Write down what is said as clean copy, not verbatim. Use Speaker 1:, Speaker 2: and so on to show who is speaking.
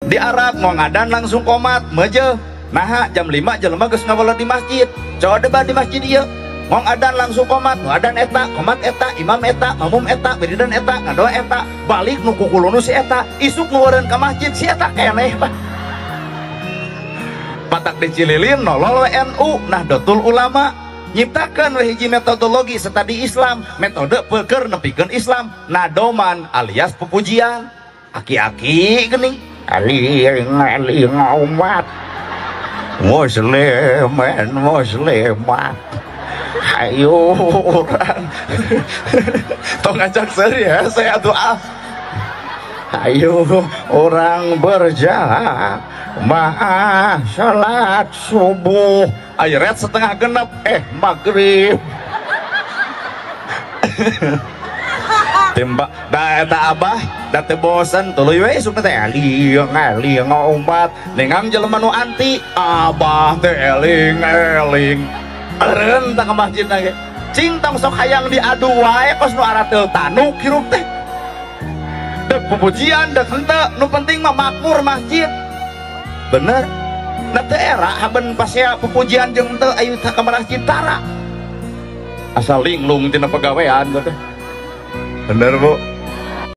Speaker 1: Di Arab mau ngadan langsung komat meje. Nah jam 5 jelema geus ngaweled di masjid. Coba debat di masjid ieu. Ngong adan langsung komat, nu adan eta, komat eta, imam eta, makmum eta, wiridan eta, ngadoa eta, balik nu kukulunu si eta, isuk nu eureun ka masjid si eta keneh bah. Patak di Cililin nolol WNU Nahdlatul Ulama nyiptakeun we hiji metodologi setadi Islam, metode peuker nepikeun Islam, nadoman alias pupujian. Aki-aki geuning, aling-aling umat muslimin muslimat. Ayo orang tong ngajak seri ya saya doa. Ayo orang berjamaah salat subuh. Ayo red setengah genep maghrib. Tembak da eta abah da teu bosen tuluy we isukna teh eling eling umat nengang jelema nu anti abah teh eling eling. Eureun tah ka masjid ge. Cing tong sok hayang diadu wae kos nu arateul tanuk hirup teh. Dek pupujian dek henteu nu penting mah makmur masjid. Bener. Nah teu era haben pasea pupujian jeung henteu ayu tah ka masjid tara. Asal linglung tina pagawean teh. Bener Bu.